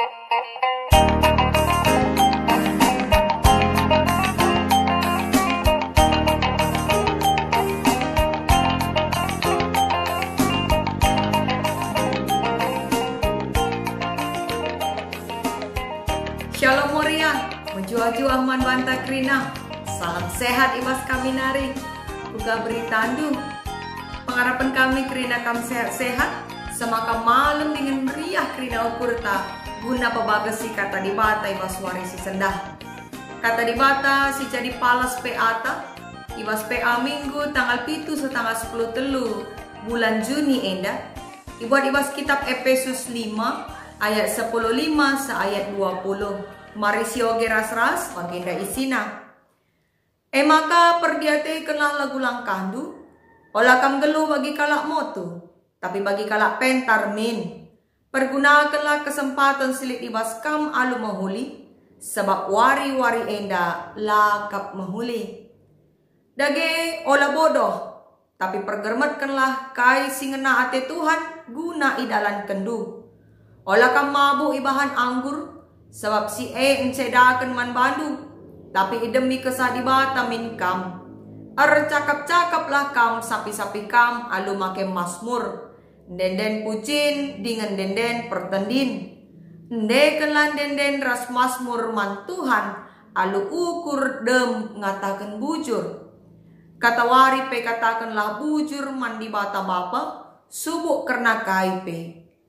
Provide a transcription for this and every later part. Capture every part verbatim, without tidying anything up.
Shalom Moria, mejuah-juah man banta kerina. Salam sehat i bas kami nari. Kuga beritandu? Pengarapen kami kerina kam sehat-sehat, semaka malem dingen meriah kerina ukurta guna pebagesi Kata Dibata i bas wari si sendah. Kata Dibata si jadi palas P A-ta i bas P A Minggu tanggal pitu seh tanggal sepuluh telu bulan Juni enda, ibuat i bas kitab Epesus lima ayat sepuluh lima seh ayat dua puluh. Mari sioge ras-ras, bagenda isina. E maka perdiatekenlah lagu langkahndu, ola kam nggeluh bagi kalak motu, tapi bagi kalak pentar min. Pergunakenlah kesempaten si lit i bas kam alu mehuli, sabap wari-wari enda la kap mehuli. Dage ola bodoh, tapi pergermetkenlah kai si ngena ate Tuhan guna idalankenndu. Ola kam mabuk ibahan anggur, sabap si e encedaken man bandu, tapi idemi Kesah Dibata min kam. Ercakap-cakaplah kam sapi-sapi kam alu make masmur, ende-enden pujin dingen ende-enden pertendin. Endekenlah ende-enden ras masmur man Tuhan alu ukur dem ngataken bujur. Katawari pe katakenlah bujur man Dibata Bapa, subuk kerna kai pe,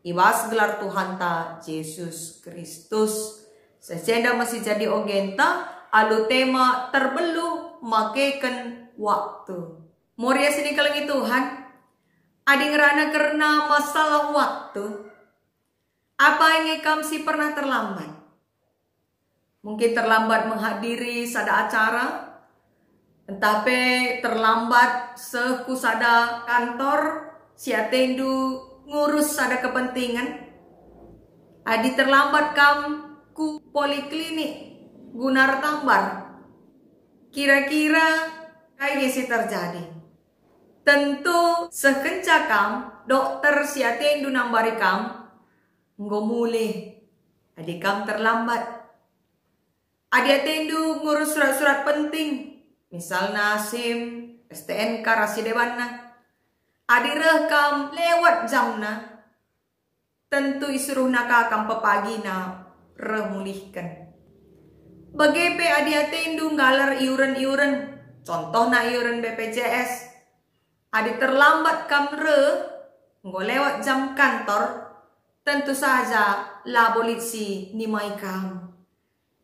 i bas gelar Tuhanta Jesus Kristus. Seh enda me si jadi ogenta alu tema terbeluh makeken waktu. Moria si nikelengi Tuhan, adi ngerana kerna masalah waktu, apa nge kam si pernah terlambat? Mungkin terlambat menghadiri sada acara, ntah pe terlambat seh ku sada kantor si atendu ngurus sada kepentingan. Adi terlambat kam ku poliklinik guna ertambar, kira-kira kai nge si terjadi? Tentu seh kenca kam, dokter si atendu nambari kam enggo mulih adi kam terlambat. Adi atendu ngurus surat-surat penting, misalna SIM, STNK ras si debanna, adi reh kam lewat jamna, tentu isuruhna ka kam pepagina reh mulihken. Bage pe adi atendu nggalar iuren-iuren, contohna iuren B P J S, adi terlambat kam reh, enggo lewat jam kantor, tentu saja labo lit si nimai kam.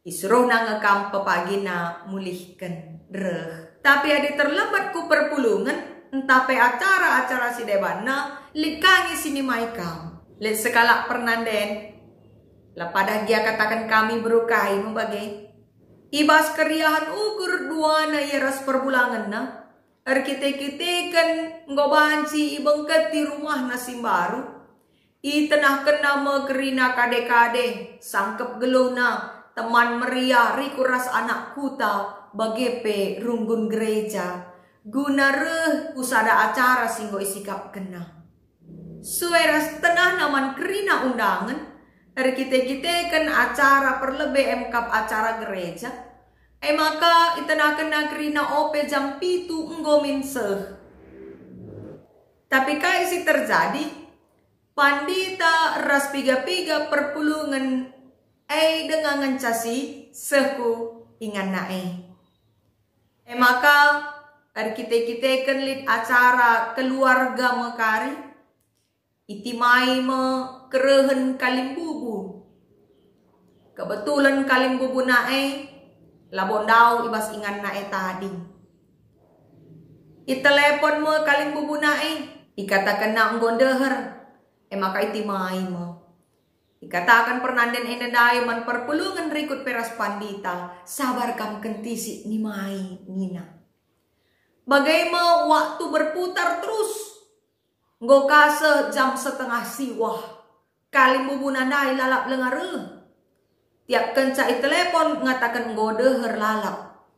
Isuruhna nge kam pepagina mulihken reh. Tapi adi terlambat ku perpulungen, ntah pe acara-acara si debanna, lit ka nge si nimai kam. Lit sekalak pernanden, la padah gia kataken kami beru kai me bage. I bas keriahen ukur duana ia ras perbulangenna, erkite-kiteken enggo banci ibengketi rumahna si mbaru, itenahkenna me kerina kade-kade, sangkep geluhna, teman meriah, rikut ras anak kuta, bage pe runggun gereja, guna reh ku sada acara si enggo isikapkenna. Sue ras tenahna man kerina undangen, erkite-kiteken acara perlebe emkap acara gereja, e maka itenahkenna kerina ope jam pitu enggo min seh. Tapi kai si terjadi? Pandita ras piga-piga perpulungen e denga ngenca si seh ku inganna e. E maka, erkite-kiteken lit acara keluarga me kari, itimai me kerehen kalimbubu. Kebetulen kalimbubuna e labo ndauh i bas inganna e tading. Itelepon me kalimbubuna e, ikatakenna enggo ndeher, e maka itimai me. Ikataken pernanden enda ndai man perpulungen rikut pe ras pandita, "Sabar kam kentisik nimai," nina. Bage me waktu berputar terus. Enggo ka seh jam setengah siwah. Kalimbubuna ndai lalap langa reh. Tiap kenca itelepon ngataken enggo deher lalap.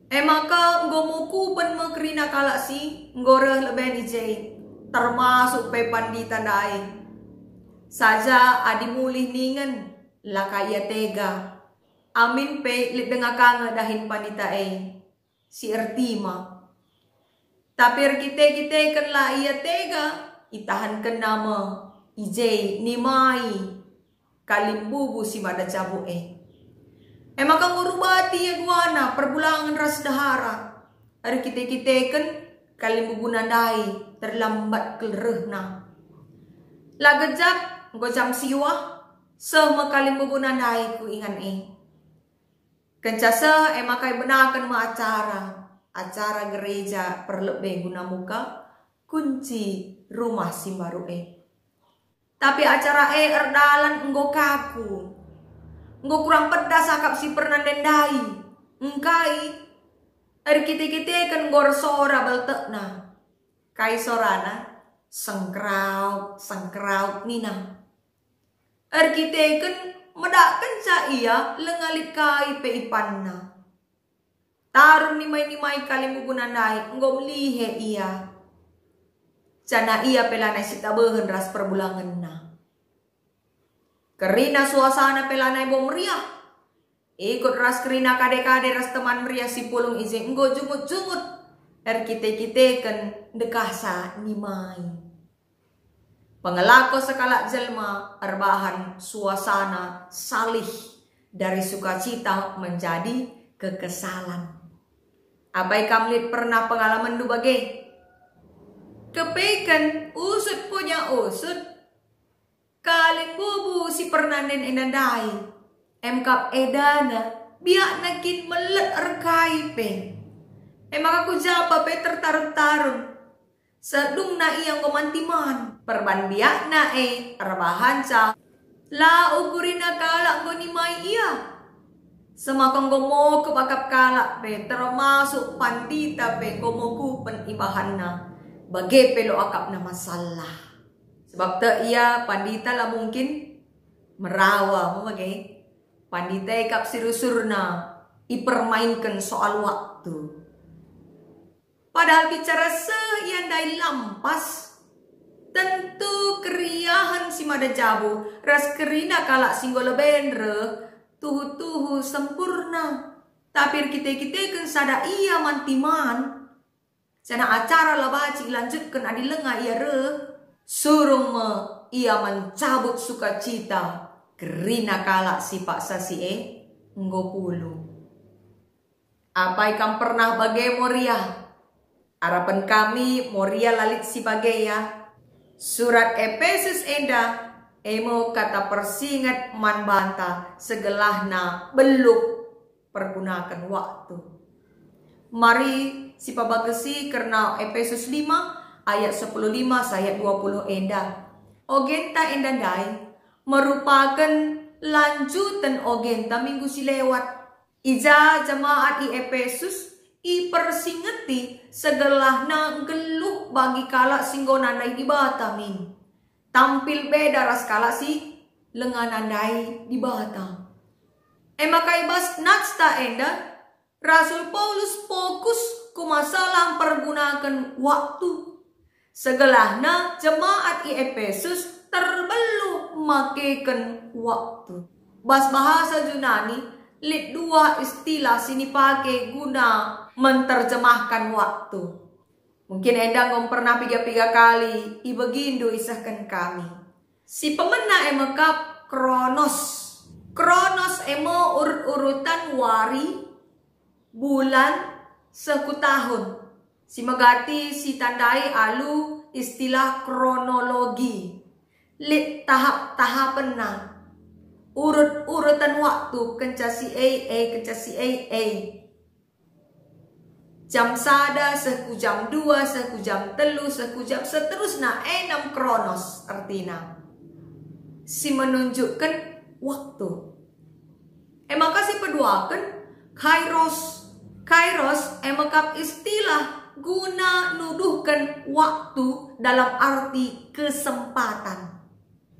E maka enggo mukuben me kerina kalak si enggo reh leben i je, termasuk pe pandita ndai. Saja adi mulih ningen, la ka ia tega. Amin pe lit denga ka nge dahin pandita e si ertima. Tapi erkite-kiteken la ia tega, itahankenna me i je nimai kalimbubu si mada jabu e. E maka ngurubati ia duana perbulangen ras ndehara. Erkite-kiteken kalimbubuna ndai terlambat kal rehna. La gejap, enggo jam siwah, seh me kalimbubuna ndai ku ingan e. Kenca seh e maka ibenaken me acara, acara gereja perlebe guna muka kunci rumah si mbaru e. Tapi acara e erdalan enggo kaku. Enggo kurang pedas akap si pernanden ndai. Engkai? Erkite-kiteken enggo ersora beltekna. Kai sorana? Sengkrauk, sengkrauk nina. Erkiteken medakkenca ia lenga lit kai pe ipanna. Tarun nimai-nimai kalimbubuna ndai enggo melihe ia. Janah ia pe lanai sitabehen ras perbulangenna. Kerina suasana pe lanai bo meriah. Ikut ras kerina kade-kade ras teman meriah si pulung i je enggo jungut-jungut erkite-kiteken ndekahsa nimai. Pengelako sekalak jelma erbahan suasana salih dari sukacita menjadi kekesalan. Apai kam lit pernah pengalamenndu bage? Kepeken usut punya usut, kalimbubu si pernanden enda ndai. Emkap edana, biakna kin melet erkai pe. E maka ku japa pe tertarun-tarun. Sedungna ia enggo mantiman. Perban biakna e erbahanca, la ukurina kalak enggo nimai ia. Semaka enggo mokup akap kalak pe, termasuk pandita pe enggo mokupen ibahanna. Bage pe lo akapna masalah. Sebab tek ia pandita la mungkin merawa, me bage. Pandita e kap si rusurna ipermainken soal waktu. Padahal bicara seh ia ndai lampas, tentu keriahen si mada jabu ras kerina kalak si enggo leben reh tuhu-tuhu sempurna. Tapi erkite-kiteken sada ia mantiman, janah acara la banci ilanjutken adi lenga ia reh, surung me ia mencabut sukacita kerina kalak si paksa si e enggo pulung. Apai kam pernah bage Moria? Arapen kami Moria la lit si bage ya. Surat Epesus enda e me kata persinget man banta segelahna beluh pergunaken waktu. Mari sipabagesi kerna Epesus lima ayat sepuluh lima sayak dua puluh enda. Ogenta enda ndai merupaken lanjuten ogenta minggu si lewat. I ja jemaat i Epesus ipersingeti segelahna nggeluh bagi kalak si enggo nandahi Dibata min. Tampil beda ras kalak si lenga nandahi Dibata. E maka i bas natsta enda, Rasul Paulus fokus ku masalah mpergunaken waktu. Segelahna jemaat i Epesus terbeluh makeken waktu. Bas bahasa Junani, lit dua istilah si nipake guna menterjemahkan waktu. Mungkin enda enggo pernah piga-piga kali ibegindu isehken kami. Si pemena e mekap kronos. Kronos e me urut-urutan wari, bulan, seh ku tahun. Si megati sitandai alu istilah kronologi. Lit tahap-tahapenna. Urut-urutan waktu kenca si e, e, kenca si e, e. Jam sada seh ku jam dua, seh ku jam telu, seh ku jam seterusna, enem kronos ertina. Si menunjukkan waktu. E maka si peduaken, kairos. Kairos e mekap istilah guna nuduhken waktu dalam arti kesempatan.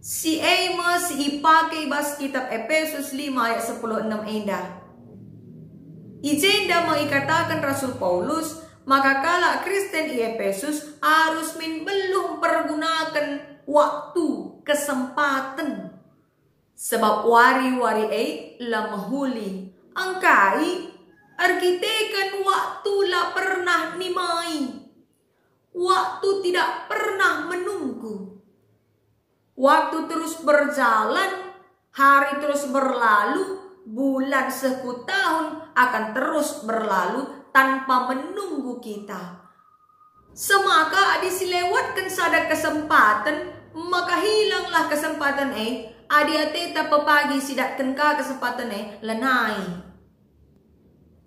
Si e me si ipake i bas kitab Epesus lima ayat sepuluh enem enda. I jenda me ikataken Rasul Paulus maka kalak Kristen i Epesus arus min beluh mpergunaken waktu, kesempaten. Sebab wari-wari e la mehuli, engkai erkiteken waktu la pernah nimai. Waktu tidak pernah menunggu. Waktu terus berjalan, hari terus berlalu, bulan seh ku tahun akan terus berlalu tanpa menunggu kita. Semaka adi silewatken sada kesempaten, maka hilanglah kesempaten e. Adi ateta pepagi sidatken ka kesempaten e, lanai.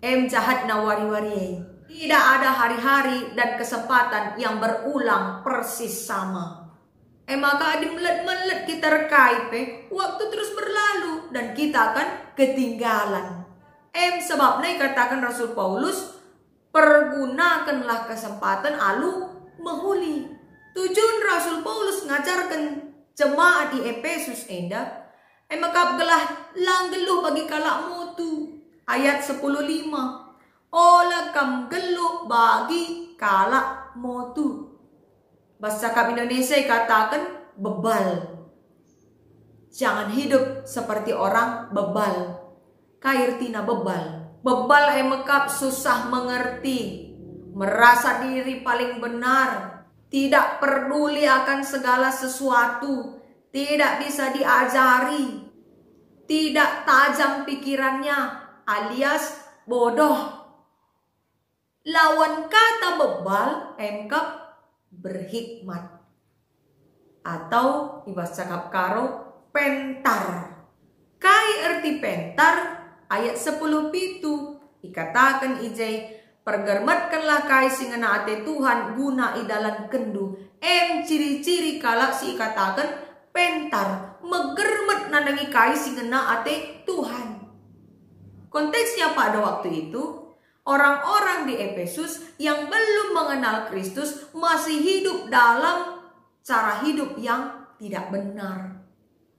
Em jahatna wari-wari e. Tidak ada hari-hari dan kesempatan yang berulang persis sama. E maka adi melet-melet kita erkai pe, waktu terus berlalu dan kita akan ketinggalan. Em sebabna ikataken Rasul Paulus, "Pergunakenlah kesempaten alu mehuli." Tujun Rasul Paulus ngajarken jemaat di Epesus enda, e maka gelah la nggeluh bagi kalak motu. Ayat sepuluh lima, "Ola kam nggeluh bagi kalak motu." Bas cakap Indonesia ikataken bebal. Jangan hidup seperti orang bebal. Kai ertina bebal? Bebal e mekap susah mengerti, merasa diri paling benar, tidak peduli akan segala sesuatu, tidak bisa diajari, tidak tajam pikirannya, alias bodoh. Lawan kata bebal e mekap berhikmat. Atau i bas cakap Karo, pentar. Kai erti pentar? Ayat sepuluh pitu ikataken i je, "Pergermetkenlah kai si ngena ate Tuhan guna idalankenndu." Em ciri-ciri kalak si ikataken pentar, megermet nandangi kai si ngena ate Tuhan. Konteksnya pada waktu itu, orang-orang di Epesus yang belum mengenal Kristus masih hidup dalam cara hidup yang tidak benar.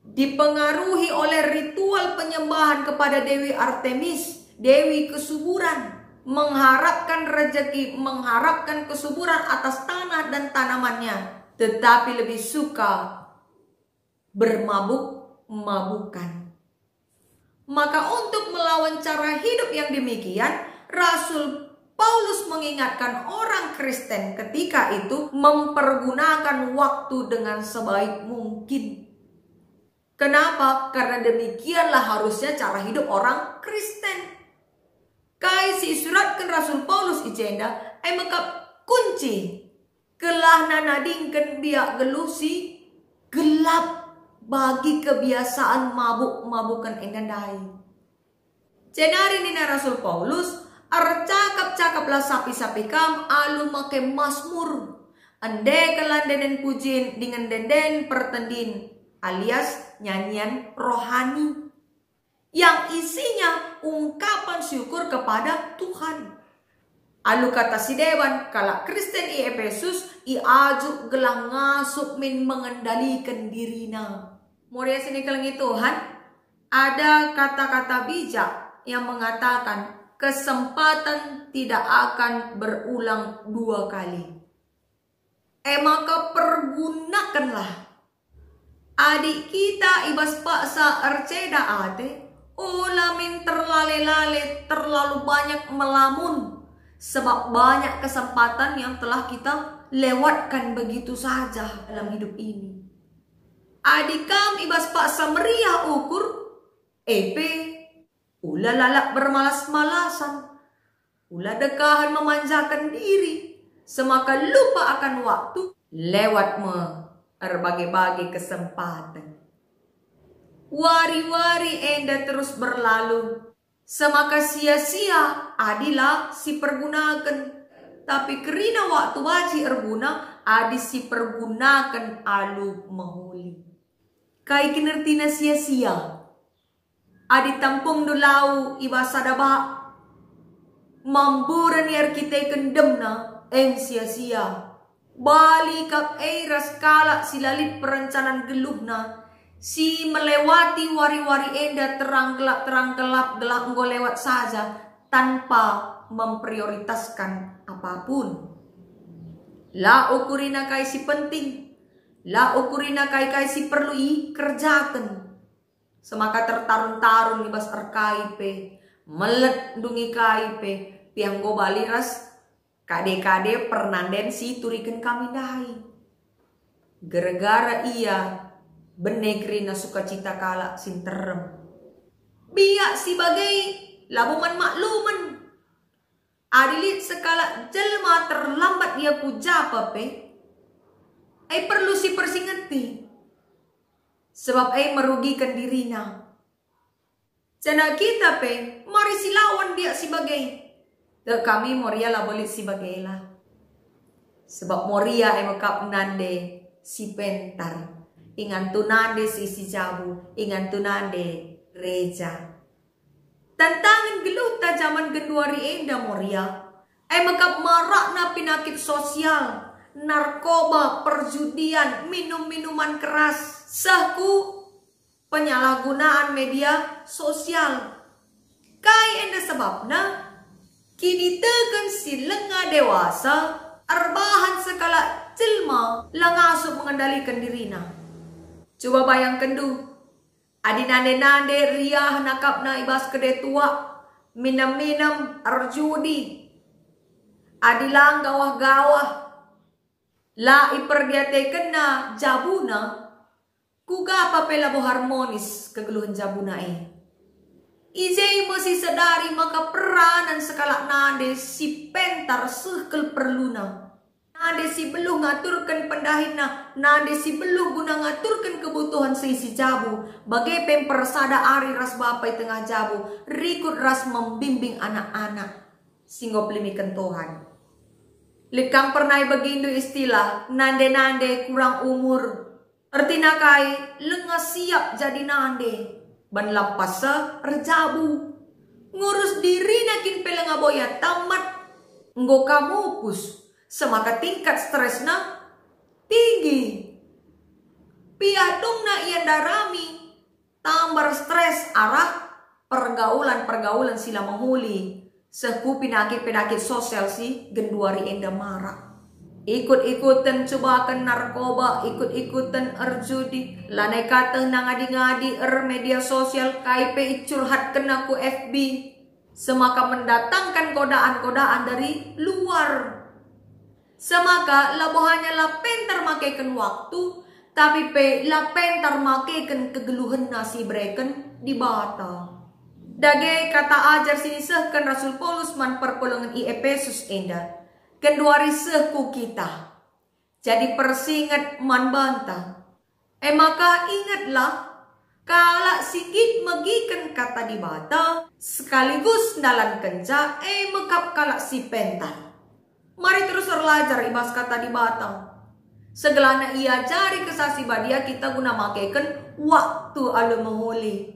Dipengaruhi oleh ritual penyembahan kepada Dewi Artemis, dewi kesuburan, mengharapkan rejeki, mengharapkan kesuburan atas tanah dan tanamannya, tetapi lebih suka bermabuk-mabukan. Maka untuk melawan cara hidup yang demikian, Rasul Paulus mengingatkan orang Kristen ketika itu mempergunakan waktu dengan sebaik mungkin. Kenapa? Karena demikianlah harusnya cara hidup orang Kristen. Kai si isuratken Rasul Paulus i jenda, e mekap kunci gelah nadingken biak geluh si gelap bagi kebiasaan mabuk-mabuken enda ndai. Jenari nina Rasul Paulus, "Ercakap-cakaplah sapih-sapih kam alu make masmur. Endekenlah ende-enden pujin dingen ende-enden pertendin, alias nyanyian rohani, yang isinya ungkapan syukur kepada Tuhan." Alu kata si deban, kalak Kristen i Epesus iajuk gelah ngasup min mengendaliken dirina. Muria si nikelengi Tuhan, ada kata-kata bijak yang mengatakan, "Kesempatan tidak akan berulang dua kali." E maka pergunakenlah. Adi kita i bas paksa erceda ate, ola min terlale-lale terlalu banyak melamun, sebab banyak kesempatan yang telah kita lewatkan begitu saja dalam hidup ini. Adi kam i bas paksa meriah ukur, e pe, ula lalap bermalas-malasan, ula dekahen memanjaken diri, semaka lupa akan waktu, lewat me erbage-bage kesempaten. Wari-wari enda terus berlalu, semaka sia-sia adi la sipergunaken, tapi kerina waktu banci erguna adi sipergunaken alu mehuli. Kai kin ertina sia-sia? Adi tampungndu lau i bas sada bak, mamburen ia erkiteken demna, en sia-sia. Bali kap e ras kalak si la lit perencanan geluhna, si melewati wari-wari enda terang gelap-terang gelap gelah enggo lewat saja tanpa memprioritaskan apapun. La ukurina kai si penting, La ukurina kai-kai si perlu ikerjaken. Semaka tertarun-tarun i bas erkai pe, melet ndungi kai pe, piah enggo bali ras kade-kade pernanden si ituriken kami ndai. Gara-gara ia bene kerina sukacita kalak si nterem. Biak si bage labo man maklumen. Adi lit sekalak jelma terlambat ia ku japa pe, e perlu si persingeti, sebab e merugiken dirina. Janah kita pe mari silawan biak si bage. Tek kami Moria labo lit si bagela. Sebab Moria e mekap nande si pentar. Ingantu nande si, si jabu, ingantu nande reja. Tantangen geluhta jaman genduari enda Moria, e mekap marakna penakit sosial, narkoba, perjudian, minum-minuman keras, seh ku penyalahgunaan media sosial. Kai enda sebabna? Kiniteken si langa dewasa erbahan sekalak jelma la ngasup mengendaliken dirina. Cuba bayangkenndu, adi nande-nande riah nakapna i bas kede tuak, minem-minem, erjudi, adi la nggawah-gawah, la iperdiatekenna jabuna, kuga pe labo harmonis kegeluhen jabuna e. I je me sisadari maka peranan sekalak nande si pentar seh kal perluna. Nande si beluh ngaturken pendahinna, nande si beluh guna ngaturken kebutuhen seh si jabu, bage pe mpersada ari ras bapa i tengah jabu, rikut ras membimbing anak-anak si enggo pelimiken Tuhan. Lit kam pernah ibegindu istilah nande-nande kurang umur? Ertina kai, langa siap jadi nande, ban la pas seh erjabu. Ngurus dirina kin pe langa boya tamat, enggo ka mupus, semaka tingkat stresna tinggi. Piah dungna ia ndarami, tambar stres arah pergaulan-pergaulan si la mehuli, seh ku penakit-penakit sosial si genduari enda marak. Ikut-ikuten cubaken narkoba, ikut-ikuten erjudi, lanai kateh nangadi-ngadi er media sosial, kai pe icurhatkenna ku F B, semaka mendatangkan godaan-godaan dari luar. Semaka labo hanya la pentar makeken waktu, tapi pe la pentar makeken kegeluhenna si ibereken Dibata. Dage kata ajar si isehken Rasul Paulus man perpulungen i Epesus enda, genduari seh ku kita. Jadi persinget man banta. E maka ingetlah, kalak si nggit megiken Kata Dibata sekaligus ndalankenca e mekap kalak si pentar. Mari terus erlajar i bas Kata Dibata. Segelana iajari Kesah Si Badia kita guna makeken waktu alu mehuli.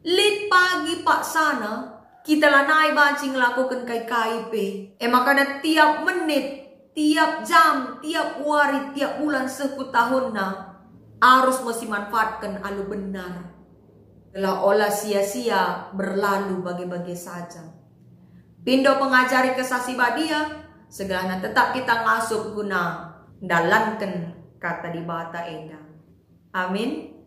Lit pagi paksana, kita lanai banci ngelakoken kai-kai pe. E makana tiap menit, tiap jam, tiap wari, tiap bulan seh ku tahunna, arus me simanfaatken alu benar. Gelah ola sia-sia berlalu bage-bage saja. Pindo pengajari Kesah Si Badia, segelana tetap kita ngasup guna ndalanken Kata Dibata enda. Amin.